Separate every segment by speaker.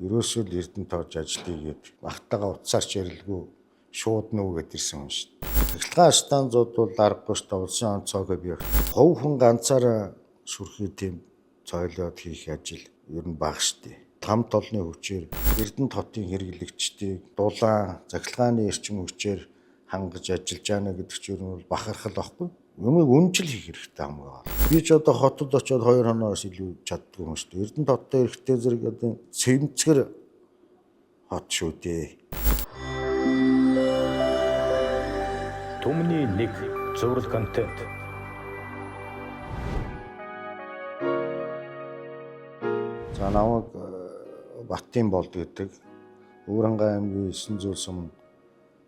Speaker 1: Ерөөсөө л Эрдэнэт орж ажил хийгээд багтаага утсаарч ярилгүй шууд нүүгээд ирсэн хүн шүү дээ. Цахилгаан станцууд бол аргагүй шүү дээ. Улсын онцгой объект. Хувь хүн ганцаараа шүрхий тийм цойлоод хийх ажил ер нь бага шүү дээ. Там толны хүчээр Эрдэнэт хотын хэрэглэгчдийг дулаан, цахилгааны эрчим хүчээр хангаж ажиллаж байна гэдэг чинь ер нь бол бахархал байхгүй. Юмыг үнжил хийх хэрэгтэй хамгийн гол. Би ч одоо хотод очиод 2 хоноос илүү чаддгүй юм шүү дээ. Эрдэнэт хоттой эрэхтэй зэрэг одоо цэмцгэр хот шүү дээ.
Speaker 2: Түмний нэг зураг контент.
Speaker 1: За намайг Батын болд гэдэг Өвөрхангай аймгийн 9 суманд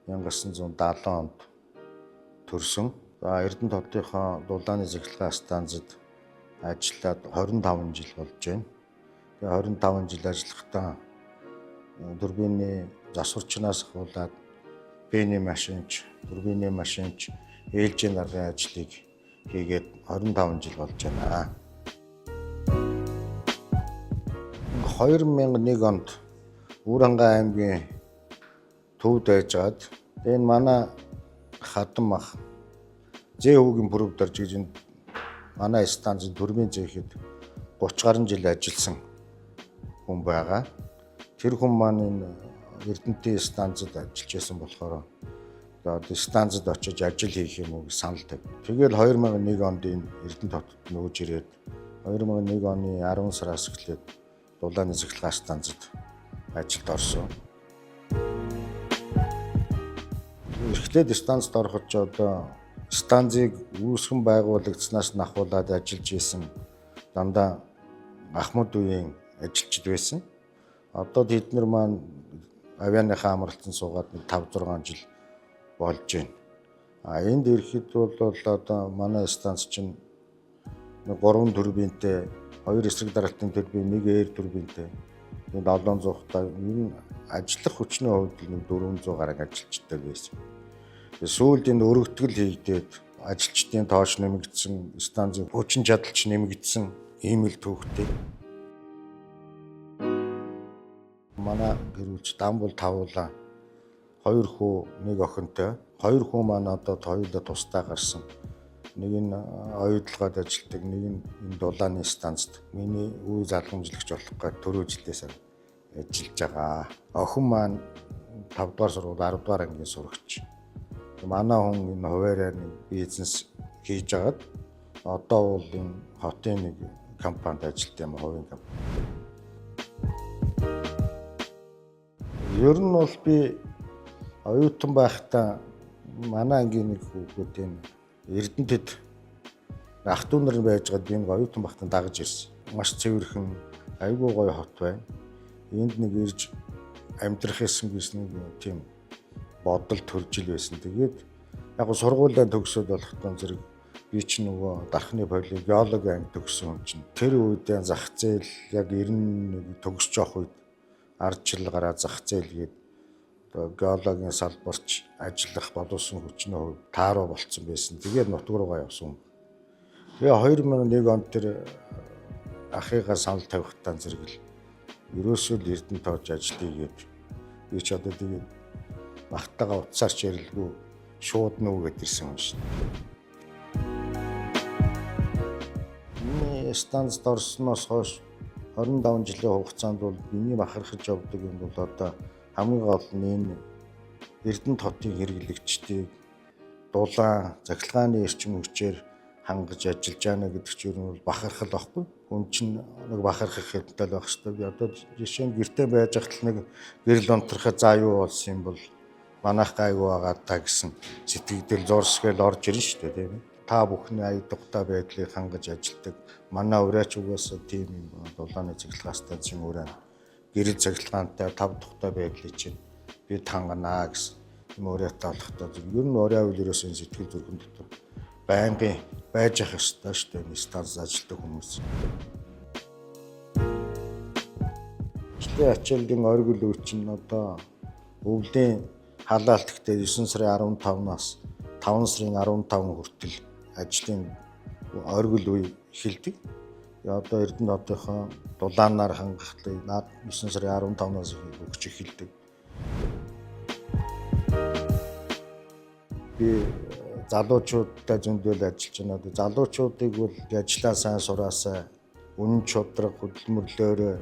Speaker 1: 1970 онд төрсөн. За Эрдэнэт хотынхоо дулааны цахилгаан станцад ажиллаад 25 жил болж байна. Тэгээ 25 жил ажиллахдаа турбины засварчнаас ахуулаад пений машинч, турбины машинч, ээлжийн даргын ажлыг хийгээд 25 жил болж байна. 2001 онд Өвөрхангай аймгийн төвд байжгаад энэ манай хадам ах Зээ хүүгийн пүрэв дарж гэж энэ манай станцын турбин зээхэд 30 гаруй жил ажилласан хүн байгаа. Тэр хүн маань энэ Эрдэнэтийн станцад ажиллаж байсан болохоор одоо станцад очиж ажил хийх юм уу гэж санал тавь. Тэгэл 2001 онд энэ Эрдэнэт хотод нүүж ирээд 2001 оны 10 сараас эхлээд дулааны цахилгаан станцад ажилд орсон. Эхлээд станцад ороход ч одоо станцыг үүсгэн байгуулагдсанаас ахуулаад ажиллаж исэн дандаа ахмад үеийн ажилчид байсан. Одоо тэд нар маань авианыхаа амралтанд суугаад нэг 5 6 жил болж байна. А энд ирэхэд бол одоо манай станц чинь 3 турбинтэй, 2 эсрэг даралтын турбин, 1 эйр турбинтэй. 700 та ер нь ажиллах хүчний хувьд нэг 400 гаруй ажилчтай байсан. Сүүлд энэ өргөтгөл хийгдээд ажилчдын тооч нэмэгдсэн, станцын хүчин чадалч нэмэгдсэн ийм л түүхтэй. Манай гэр бүл дам бол тавуулаа. 2 хүү, 1 охинтой. 2 хүү маань одоо хоёулаа тусдаа гарсан. Нэг нь оюутлогод ажилладаг, нэг нь энэ дулааны станцад. Миний үе залгамжлагч болох гээд түрүү жилээс ажиллаж байгаа. Охин маань 5 дугаар сургууль 10 дугаар ангийн сурагч. Манай хүн энэ хуваараа нэг бизнес хийж агаад одоо бол энэ хотын нэг компанид ажилладаг юм, хувийн компани. Ер нь бол би оюутан байхдаа манай ангийн нэг хүүхэд энэ Эрдэнэтэд ах дүү нар байж байгаад би нэг оюутан байхдаа дагаж ирсэн. Маш цэвэрхэн, айгүй гоё хот байна. Энд нэг ирж амьдрах гэсэн гэсэн нэг тийм бодол төрж ил байсан. Тэгээд яг гоо сургуулиа төгсөөд болохтой зэрэг би ч нөгөө дархны поли геологи анги төгссөн хүн чинь тэр үедээ зах зээл яг 91 төгсөж явах үед ардчил гараа зах зээл гээд одоо геологийн салбарч ажиллах боловсон хүчний хувьд тааруу болцсон байсан. Тэгээд нутг руугаа явсан. Тэгээ 2001 онд тэр ахыгаа санал тавихтаа зэрэг л ерөөсөө л Эрдэнэт орж ажил хийгээд би ч одоо тэгээд багтаага утсаарч ярилгүй шууд нүүгээд ирсэн хүн шүү дээ. Миний станцад орсноос хойш 25 жилийн хугацаанд бол миний бахархаж явдаг юм бол одоо хамгийн гол нь энэ Эрдэнэт хотын хэрэглэгчдийг дулаан, цахилгааны эрчим хүчээр хангаж ажиллаж байна гэдэг чинь ер нь бол бахархал байхгүй. Хүн чинь нэг бахархах хэрэгтэй л байх хэрэгтэй. Би одоо жишээ нь гэртээ байж хат л нэг гэрэл унтрахад за юу болсон юм бол манайх гайгүй байгаа та гэсэн сэтгэгдэл зурсгээл орж ирнэ шүү дээ, тийм ээ. Та бүхний ая дугтай байдлыг хангаж ажилладаг. Манай ураач угаасаа тийм юм дулааны цахилгаан станцын ураа гэрэл цахилгаантай 5 тухтай байдлыг чинь бид ханганаа гэсэн юм ураатай болохтой. Ер нь ураа үйл ерөөсөө сэтгэл зүрхэн дотор байнгын байж ах ёстой шүү дээ станц ажилладаг хүмүүс. Ажлын ачааллын оргил үе чинь одоо өвлийн халаалт гэхдээ 9 сарын 15-наас 5 сарын 15 хүртэл ажлын оргил үе эхэлдэг. Одоо Эрдэнэ хотынхон дулаанаар хангахлыг 9 сарын 15-наас өгч эхэлдэг. Би залуучуудтай зөндөл ажиллаж байна. Залуучуудыг бол ажлаа сайн сураасай, үнэн шударга хөдөлмөрлөөрэй.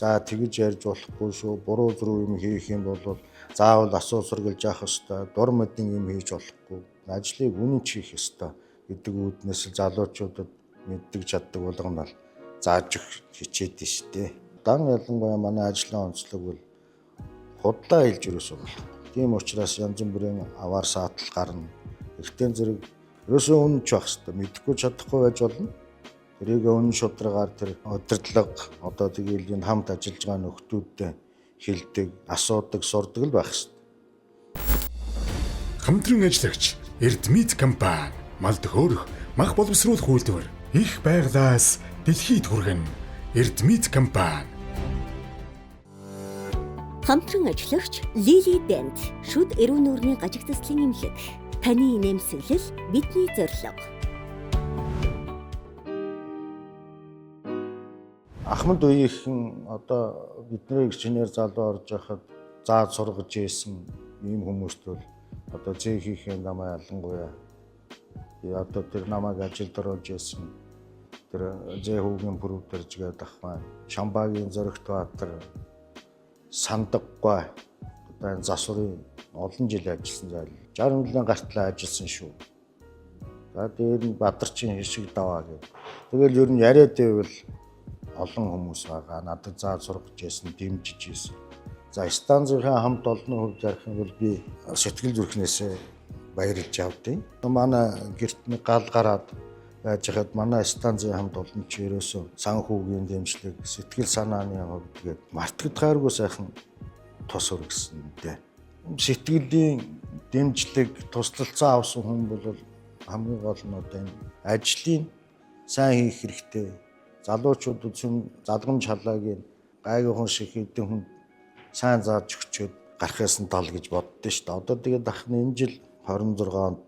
Speaker 1: За тэгж ярьж болохгүй шүү. Буруу зүрх юм хийх юм бол заавал асуу сургалж явах ёстой. Дур мэдэн юм хийж болохгүй. Ажлыг үнэн ч хийх ёстой гэдэг үүднээс залуучуудад мэддэг чаддаг болгоно л зааж өгөх хичээдэн шүү дээ. Дан ялангуяа манай ажлын онцлог бол худлаа хэлж ерөөсөө болохгүй. Тийм учраас янз бүрийн аваар саатал гарна. Эртэн зэрэг ерөөсөө үнэнч байх ёстой. Мэдэхгүй чадахгүй байж болно. Тэрийг үнэн шударгаар тэр удирдлага одоо тэгэл энэ хамт ажиллаж байгаа нөхдүүдтэй хэлдэг, асуудаг, сурдаг л байх ёстой.
Speaker 3: Хамтран ажиллагч Эрдмит компани мал төхөөрөх, мах боловсруулах үйлдвэр их байглаас дэлхийд хүргэн. Эрдмит компани.
Speaker 4: Хамтран ажиллагч Lily Dent шүд эрүүн нүрийн гажиг заслын эмнэлэг. Таны нэмсэглэл бидний зорилго.
Speaker 1: Ахмад үеийнхэн одоо бидний инженер залуу орж байхад зааж сургаж ийсэн ийм хүмүүст бол одоо зээхийнхээ намаа ялангуяа одоо тэр намайг ажилд оруулж ийсэн тэр зээ хүүгийн пүрвдэрж гэдэг ах маань Шамбагийн Зоригт Баатар Сандаггай одоо энэ засварын олон жил ажилласан зайл 60 жилийн гартлаа ажилласан шүү. За дээр нь Бадарчин хишиг даваа гэдэг. Тэгэл ер нь яриад байвал олон хүмүүс байгаа. Надад зааж сургаж ийсэн, дэмжиж ийсэн. За станцынхаа хамт олонны хувьд ярих юм бол би сэтгэл зүрхнээсээ баярлж явдیں۔ Манай гэрт нэг гал гараад байж хаад манай станцын хамт олон ч ерөөсөө санхүүгийн дэмжлэг, сэтгэл санааны хувьд тэгээд мартагдахааргүй сайхан тус өргөсөн дээ. Сэтгэлийн дэмжлэг, туслалцаа авсан хүн бол хамгийн гол нь одоо энэ ажлыг сайн хийх хэрэгтэй. Залуучуудад сүм залгамж халаагийн гайгүйхан шиг хэдэн хүн сайн зааж өгчөөд гарахаас нь дал гэж боддоо шүү дээ. Одоо тэгээд ахны энэ жил 26 онд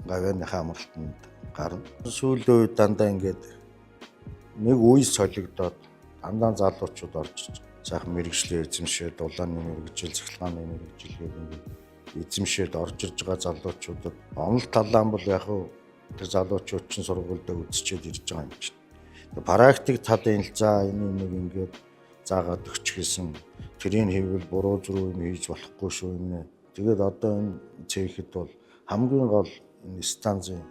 Speaker 1: гавьяаныхаа амралтанд гарна. Сүүлийн үед дандаа ингээд нэг үе солигдоод дандаа залуучууд орж сайхан мэрэгжлээ эзэмшээд дулааны мэрэгжил, цахилгааны мэрэгжил гэх ингээд эзэмшээд орж ирж байгаа залуучуудад онол талаан бол яг хуу тэр залуучууд чинь сургуульдаа үзчихэд ирж байгаа юм чинь. Практик талын л за энэ нэг ингээд заагаад өгч гисэн тэрийг хийвэл буруу зүрх юм хийж болохгүй шүү юм нэ. Тэгээд одоо энэ цехэд бол хамгийн гол энэ станцын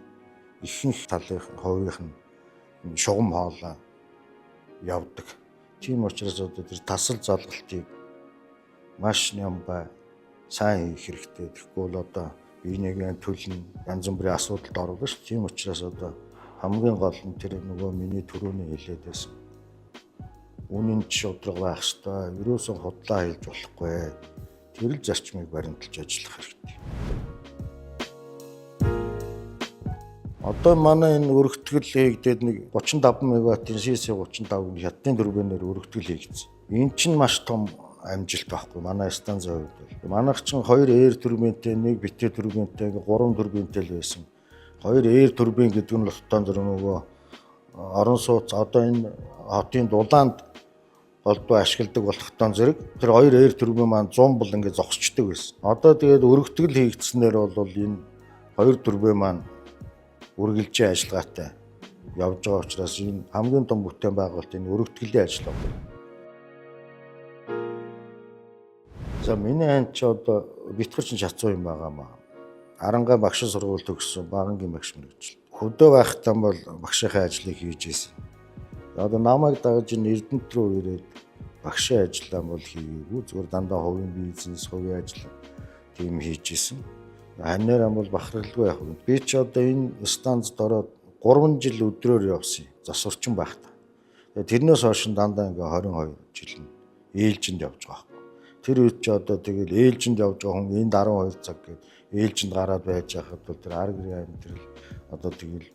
Speaker 1: ихэнх талын хувийнх нь шугам хоолой явдаг. Тийм учраас одоо тэр тасал залгалтыг маш нямбай сайн хийх хэрэгтэй. Тэгэхгүй бол одоо биенийгээ төлнө, янз бүрийн асуудалд оруулна шүү. Тийм учраас одоо хамгийн гол нь тэр нөгөө миний түрүүний хэлээд байсан. Үнэн ч шударга байх ёстой. Ерөөсөн худлаа хэлж болохгүй. Тэр л зарчмыг баримталж ажиллах хэрэгтэй. Одоо манай энэ өргөтгөл хийгдээд нэг 35 мегаваттын CC 35-ын хятадын турбинаар өргөтгөл хийгдсэн. Энэ чинь маш том амжилт байхгүй манай станцын хувьд бол. Манайх чинь 2 эйр турбинтэй, нэг битээ турбинтэй, 3 турбинтэй л байсан. 2 эйр турбин гэдэг нь лотон зэрэг нөгөө орон сууц одоо энэ хотын дулаанд голдуу ашигладаг болохтон зэрэг тэр 2 эйр турбин маань 100 бол ингээд зогсчдөг байсан. Одоо тэгээд өргөтгөл хийгдснээр бол энэ 2 турбин маань үргэлжийн ажиллагаатай явж байгаа учраас энэ хамгийн том бүтээн байгуулалт энэ өргөтгөлийн ажил байна. За миний ханд чи одоо битгэр чинь шатсуу юм байгаа маа. Арангаа багшин сургууль төгссөн, багангийн багш мэргэжил. Хөдөө байхдаа бол багшийнхаа ажлыг хийж байсан. Одоо намайг дагаж энэ Эрдэнэт рүү ирээд багшийн ажлаа бол хийгээгүй. Зүгээр дандаа хувийн бизнес, хувийн ажил тийм хийж исэн. Ханаар бол бахархалгүй яг. Би ч одоо энэ станцд ороод 3 жил өдрөөр явсан. Засварчин байхдаа. Тэгээ тэрнээс хойш дандаа ингээ 22 жил нь ээлжинд явж байгаа байхгүй. Тэр үед ч одоо тэгэл ээлжинд явж байгаа хүн энд 12 цаг гээд ээлжинд гараад байж байхад бол тэр ар гэрийн амьдрал одоо тэгэл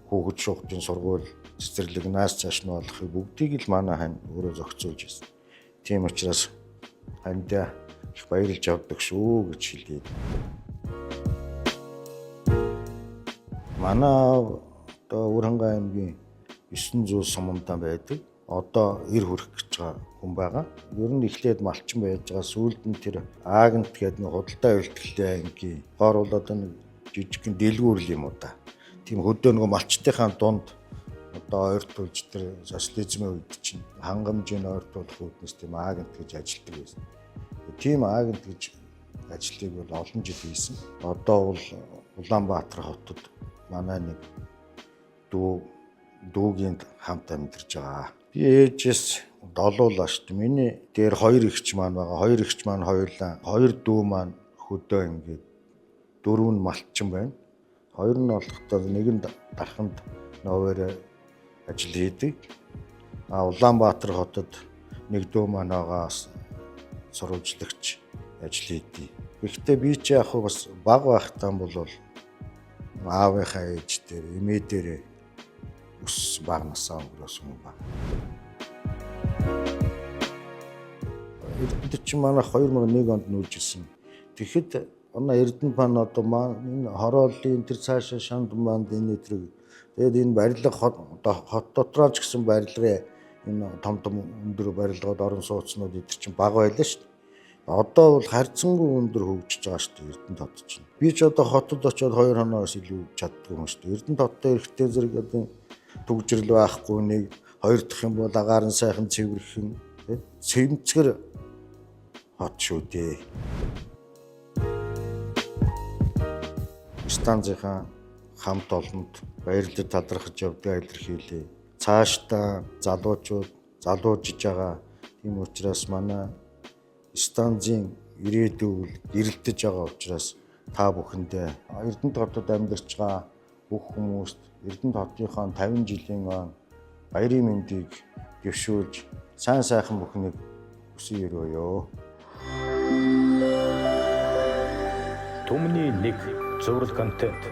Speaker 1: хүүхэд шугтын сургууль цэцэрлэг наас цааш нь болохыг бүгдийг л манай хань өөрөө зохицуулж байсан. Тийм учраас хандаа их баярлж явдаг шүү гэж хэлье. Манай одоо Өвөрхангай аймгийн 900 сумандаа байдаг. Одоо 90 хүрэх гэж байгаа хүн байгаа. Ер нь эхлээд малчин байж байгаа. Сүүлд нь тэр агент гэдэг нэг худалдаа үйлдэлтэй ангийн гоор бол одоо нэг жижигхэн дэлгүүр л юм уу да. Тийм хөдөө нөгөө малчдынхаа дунд одоо ойртуулж тэр социализмын үед чинь хангамжийг ойртуулах үүднээс тийм агент гэж ажилладаг байсан. Тийм агент гэж ажлыг бол олон жил хийсэн. Одоо бол Улаанбаатар хотод манай нэг дүүгийн хамт амьдарч байгаа. Би ээжээс долуулаа шүү дээ. Миний дээр хоёр эгч маань байгаа. Хоёр эгч маань хоёулаа, хоёр дүү маань хөдөө ингээд дөрөв нь малчин байна. Хоёр нь болохдоо нэг нь дарханд новоор ажил хийдэг. А Улаанбаатар хотод нэг дүү маань байгаа, сурвалжлагч ажил хийдэг. Гэхдээ би ч яг бас баг байхдаа бол аавынхаа ээж дээр, эмээ дээр өс баг насаа өнгөрөөсөн юм байна. Эрдэнэт чинь манайх 2001 онд нүүж ирсэн. Тэгэхэд манай Эрдэнэ пан одоо энэ хорооллын тэр цаашаа шанд манд энэ өдрийг тэгээд энэ барилга хот дотроо ч гэсэн барилгын энэ том том өндөр барилгууд орон сууцнууд эдэр чинь бага байлаа шүү дээ. Одоо бол харьцангуй өндөр хөгжиж байгаа шүү дээ Эрдэнэ хот чинь. Би ч одоо хотод очиод 2 хоноос илүү чаддгүй юм шүү дээ. Эрдэнэ хоттой эрэхтэй зэрэг одоо түгжрэл байхгүй нэг, хоёр дахь юм бол агаар нь сайхан цэвэрхэн тий цэмцгэр хот шүү дээ. Станцынхаа хамт олонд баярлаж талархаж явдгаа илэрхийлье. Цаашдаа залуучууд залуужж байгаа. Тийм учраас манай станцын ирээдүй бол гэрэлтэж байгаа учраас та бүхэндээ Эрдэнэт хотод амьдарч байгаа бүх хүмүүст Эрдэнэт хотынхоо 50 жилийн он баярын мэндийг дэвшүүлж сайн сайхан бүхнийг хүсэн өрөөё.
Speaker 2: Түмний нэг цуврал контент.